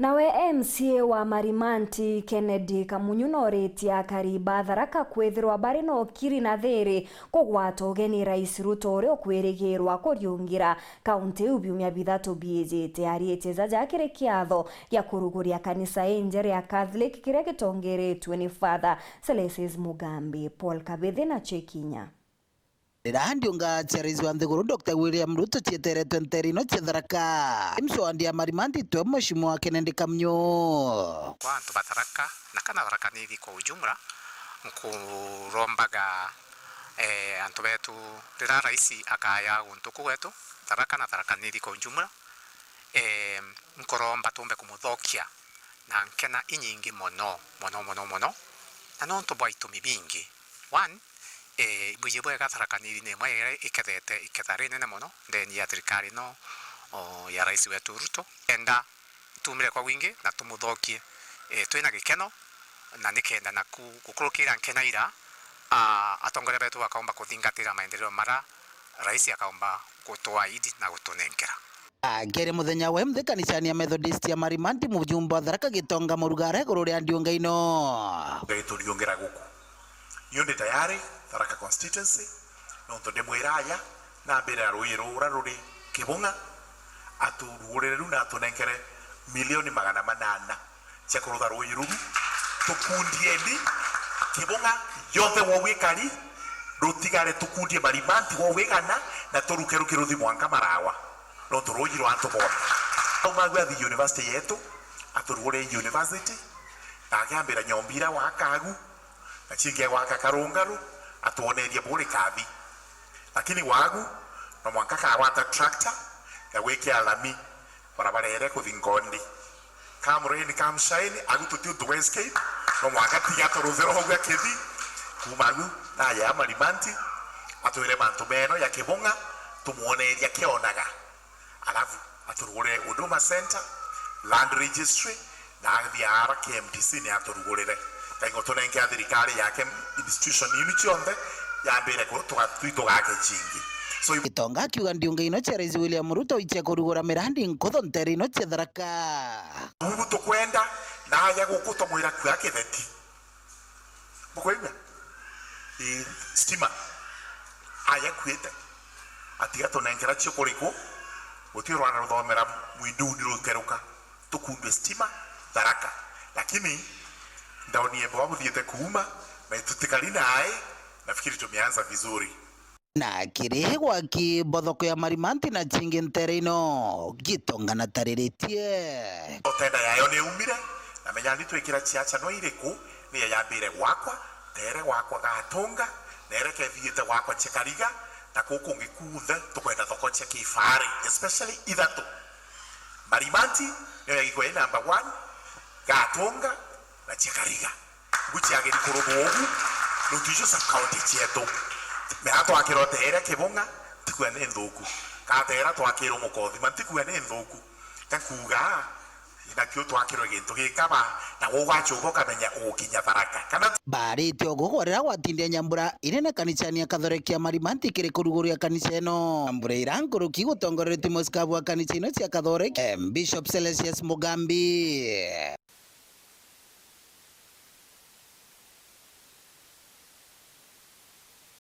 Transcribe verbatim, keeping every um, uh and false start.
Nawe M C A wa Marimanti, Kennedy Kamunyu, noritie akari ba Tharaka kwithirwa bari na ukiri na thiri kugwata ugeni Rais Ruto uria ukwirigirwa kuriungira kaunti iu biumia bithatu biijite. Aritie jaja kiri kiatho gia kuruguria kanisa injere ya Catholic kiria gitongeretue ni Father Celestis Mugambi. Paul Kabithi na Chekinya. Rira ndiunga cia rais wa nthiguru Doctor William Ruto cieteretwe nteere ino cia Tharaka, mswandi ya Marimanti twe Mheshimiwa Kennedy Kamunyu. Kwa antu ba Tharaka na kana Tharaka Nithi kwa ujumla, nkurombaga, eh, antu betu, rira rais akaya guntu ku gwetu Tharaka na Tharaka Nithi kwa ujumla, eh, nkuromba tumbe kumuthokia na nkena inyingi mono, mono, mono, mono, na nontu bwa itumi bingi. One, eh, bwiji bwega Tharaka Nithi ni imwe iria ikethete iketha rinene mono ndeni ya thirikari ino, o, ya rais wetu Ruto. Kenda tumire kwa wingi na tumuthokie, eh, twina gikeno, na nikenda naku gukurukira nkena ira, ah, atongoria betu bakaumba kuthingatira maendeleo mara rais akaumba gutuaidi na gutunenkera. Akiri muthenya wa imthi kanisani ya Methodist ya Marimanti, mujumbe wa Tharaka Gitonga Murugara iguru ria ndiunga ino. Ngai turiungira guku. Niu ndi tayari, Tharaka constituency, nontu ndimwira aya, nambire na ruuji rura ruri Kibung'a, aturugurire riu na atunenkere milioni magana manana cia kurutha ruuji ruru. Tukundieni Kibung'a yonthe wou ikari, rutigare tukundie Marimanti wou igana, na turuke ruki ruthi mwanka Marawa, nontu ruuji rwa antu bonthe. Auma agu athi university yetu, aturugurire university, na akiambira nyomba iria wakagu, na cingi agwaka karungaru, atwonerie buri kathi. Lakini wagu, no mwanka kagwata tractor ya gwikia lami barabara iria ikuthi Ngondi. Come rain, come shine, agu tuti untu gwa escape, no mwanka tiga turuthe rogu akithi. Kuma agu, naja Marimanti, atwire mantu meno ya Kibung'a, tumwoneria kionaga. Alafu aturugurire Huduma Center, Land Registry, na athi ara K M T C ni aturugurire. Kaingo tunenke a thirikari yake institution inu cionthe yambire ku-, tuga-, twi tugake cingi. So, Gitonga akiuga ndiunga ino cia Rais William Ruto icia kurugura mirandi nkuthu nteere ino cia Tharaka. Bubu tukwenda, na aja guku tumwira kua kitheti. Bukwigua? Ii, stima. Aja kuite. Atiga tunenkera cio kuriku. Guti rwana ruthomera mwinduni rukeruka. Tukundwe stima, Tharaka. Lakini, ndaonie mboa buthiite kuuma, na itutikari nae, nafikiri tumeanza vizuri. Na kiri gwaki bothoko ya Marimanti na cingi nteere ino, Gitonga natariritie. Otenda yayo ni umire, na menya ni twikira ciaca no iriku, ni yambire gwakwa, teere gwakwa Gatunga, na ere kethiite gwakwa Chekariga, na kuu kungi kunthe tukwenda thoko cia kifahari, especially ithatu. Marimanti niyo yagikwa i number one, Gatunga, na Chekariga. Ibu ciagiri kurumwa ugu, nontu icio sub county cietu. Mera twakirwa teere Kibung'a, ntikuga ni nthuku. Kana teera twakirwa Mukothima, ntikuga ni nthuku. Ka nkuga, nakio twakirwe gintu gikaba, na gwe ugacuka ukamenya ugukinya Tharaka. Kana Baaritie uguo riria gwatindire nyambura inene kanisani ya Kathoreki ya Marimanti kiri kuruguria kanisa ino. Nyambura iria nkuruki gutongoreretue ni musikabu wa kanisa ino cia Kathoreki, eh, Bishop Celesius Mugambi.